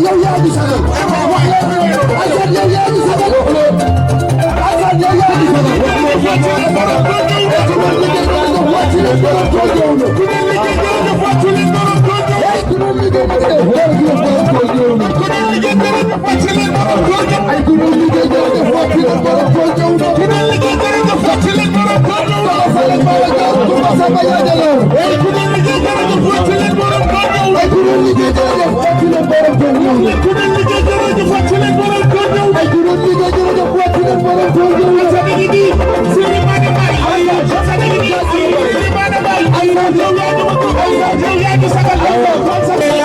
yow yaa di sagal Assane yow yaa di sagal Assane yow yaa di sagal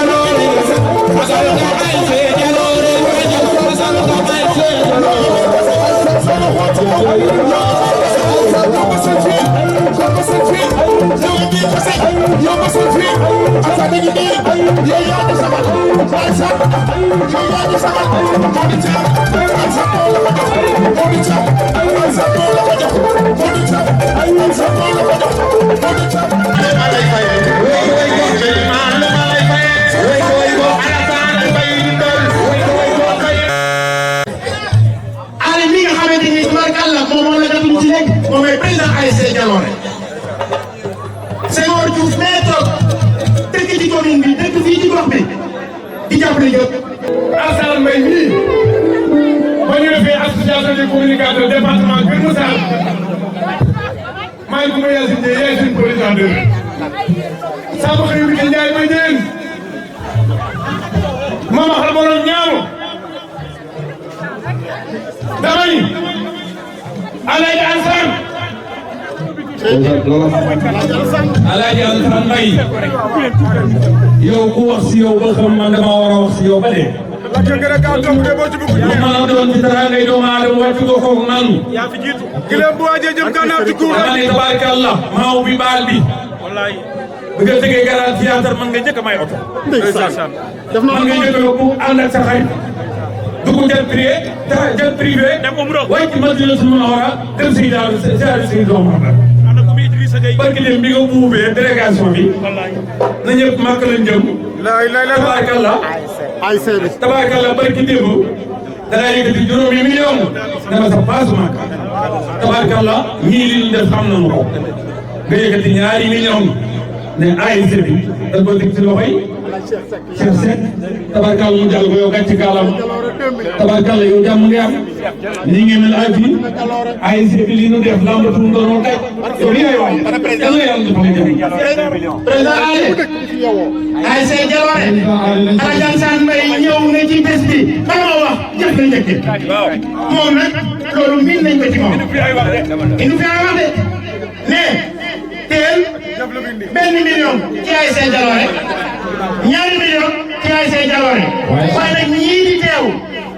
Alassane Mbaye mii ba ñu defee association des communicateurs département Kër Moussa maa ngi ko yàlla si yaay suñu président de sama xëy bi Ndiaye may déen mama xal borom ñaamo dama ni Alaaji Alassane Alaaji Alassane Mbaye yow ku wax si yow ba xam man dama war a wax si yow ba dee. lu ma la doon ci dara ngay doomu aadama wàcc ko foog nanu. dama ne tabaarkalla maaw bi baal bi. bu nga tegee Grand Théâtre man nga njëkk a may oto. man nga njëkk a yóbbu ànd ak sa xarit. dugg jet privé wàcc Madina Munawwara dem si daal si doomu aadama. barki dem bi nga buubee délégation bi na ñëpp màkk lañ jëm tabaarkalla tabaarkalla barki démb dangaa yëkkati juróomi million dama sa paasu màkk tabaarkalla ñii li ñu def xam nañu ko nga yëkkati ñaari million ne ASC bi dañ ko teg ci loxo yi Cheikh Seck tabaarkalla mu jàll ko yow gàcce kaalam tabaarkalla yow jàmm nga am nii ngeen mel ak fii ASC bi li ñu def lamb tu doon kay yow li ngay wax yàlla yàlla dafa lay jëm président ASC Jaloore Alassane Mbaye ñëw na ci bés bi xam nga wax jëf na njëkk moom nag loolu miin nañ ko ci moom inu fi ay wax de ne teel benn million ci ASC Jaloore ñaari million ci ASC Jaloore waaye nag ñii di teew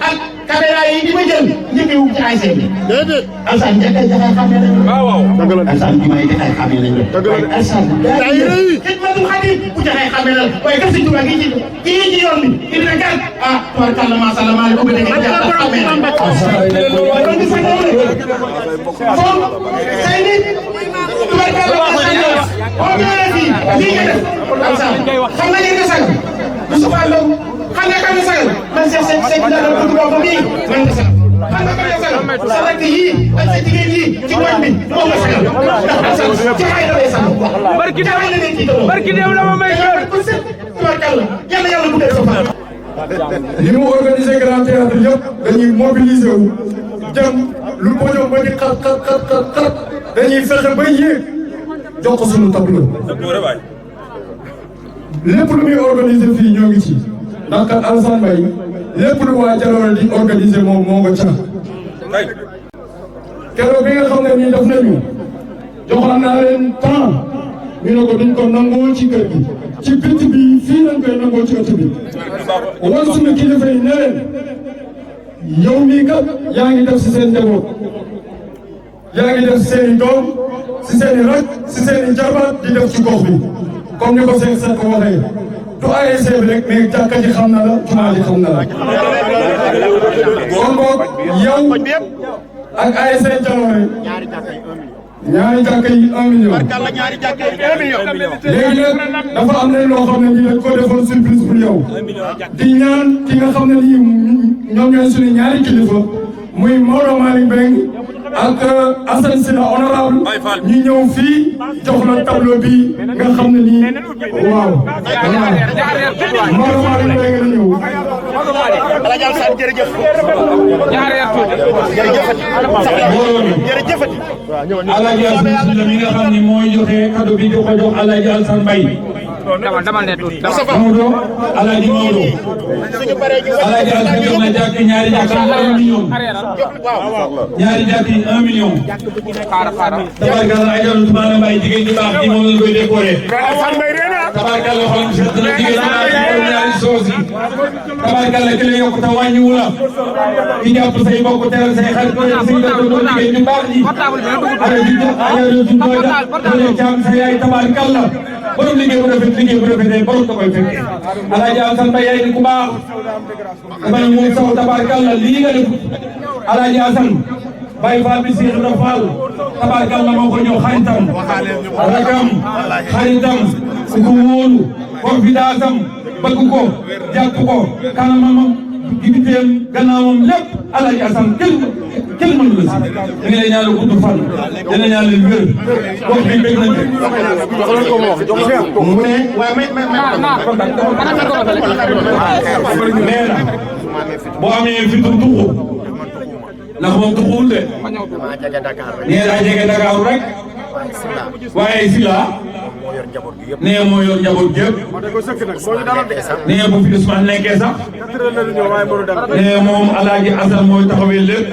ak caméra yi di ma jël njëkk wu ci ASC bi déedéet Alassane njëkk jaxay xamee nañu waaw Alassane bi may jaxay xamee nañu waaye Alassane xidmatul xadim bu jaxay xamee na waaye kër si Tuubaa gi ci yoon bi il ne kat ah tabarkalla macha Allah maa ngi ko bëgg a jaxay xamee nañu kon di sax foofu say nit tabarkalla boo ñëwee fii lii nga def Alassane xam nga li nga sagal du sufaal loolu xam nga kan nga sagal man Seck dara ko dugal ko bii man nga sagal xam nga kan nga sagal sa rakk yii ak sa jigéen yii ci ngoon bi moom nga sagal ndax Alassane ci xay dafay sagal barki dem la ma may tubarkalla yàlla bu dee sa fan li mu organisé Grand Théâtre yëpp dañuy mobiliser wu jëm lu podium ba di xat dañuy fexe ba yéeg jox ko sunu tableau lépp lu muy organisé fii ñoo ngi ci ndax kat Alassane Mbaye lépp lu waa Jaloore di organisé moom moo nga ca keroog bi nga xam ne nii def nañu joxoon naa leen temps ñu ne ko duñ ko nangoo ci kër gi ci bitti bi fii lañ koy nangoo ci ëtt bi wan suñu kilifa yi ne leen yow mii kat yaa ngi def si seen njaboot yaa ngi def si seen i doom si seen i rak si seen i jarbaat di def ci gox bi comme ni ko seen set ko waxee du ASC bi rek mais jàkka ji xam na la jumaa ji xam na la kon boog yow ak ASC Jaloore ñaari jàkka yi 1 million. léegi nag dafa am leen loo xam ne nii dañ ko defoon surprise pour yow. di ñaan ki nga xam ne nii ñoom ñooy suñu ñaari kilifa muy Maodo Malick Mbengue ak Assane Sylla honorable ñu ñëw fii jox la tableau bi nga xam ne nii waaw. Maodo Malick Mbengue la ñëw. Alaaji Alassane jërëjëf. jërëjëf. Alaaji Alassane mi nga xam ne mooy joxe cadeau bi di ko jox Alaaji Alassane Mbaye. dama ne tuuti Maodo Alaaji Maodo. Alaaji Alassane jox na jàkk ñaari jàkk 1 million. ñaari jàkk 1 million. tabarkalla ay doon Toumane Mbaye jigéen ñi baax ñi moom lañ koy décoré. tabarkalla xool set na jigéen ñi ñaari soos yi. tabarkalla ki la yokk te wàññiwu la. di jàpp say mbokk teral say xarit ko say dëkkandoo jigéen ñu baax ñi. ara di caam sa yaay tabarkalla borom liggéey bu rafet borom da koy fekkee. Alaaji Alassane Mbaye yaay ni ku baax. damay moom sax tabarkalla lii nga def Alaaji Alassane Baye Fall bi Cheikh Ibra Fall tabarkalla moo ko ñëw xaritam rakam xaritam su ko wóolu confidence am bëgg ko jàpp ko kanamam gibiteem gannaawam lépp Alaaji Alassane kenn mënu la si da ngay ñaanal gudd fan dina ñaanal wér wax bi bëgg nañ mu ne nee na boo amee fi tuxu ndax moom tuxuwul de nee daa jege Dakar rek waaye Sylla nee moo yor njaboot gépp nee bu fi Ousmane nekkee sax nee moom Alaaji Alassane mooy taxawee lépp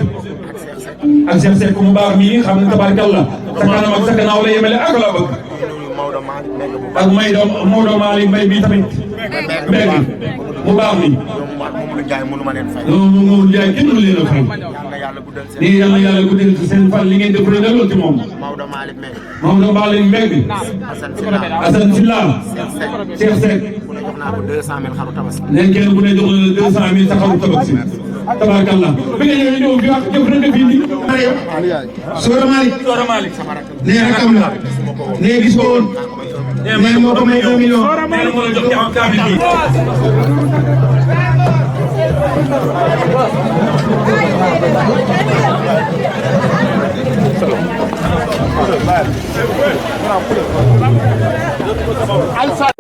ak Cheikh Seck mu baax mii xam ne tabarkalla sa kanam ak sa gannaaw la yemale ak la bëgg ak Maodo Malick Mbaye bi tamit mbéy mu baax mi loolu Mourou Ndiaye kenn du leen a fay nii yal na yàlla guddal ci seen fan li ngeen def rek lool ci moom Maodo Malick Mbengue Assane Sylla Cheikh Seck leen kenn bu ne jox na 200 000 sa xaru tabaski tabarkalla bi nga ñëwee ñëw fi wax jëf na nga fii nii Soora Malick nee rakam la nee gis ko woon nee moo ko may 1 million nee na moo la jox ci am kaamil bi Alassane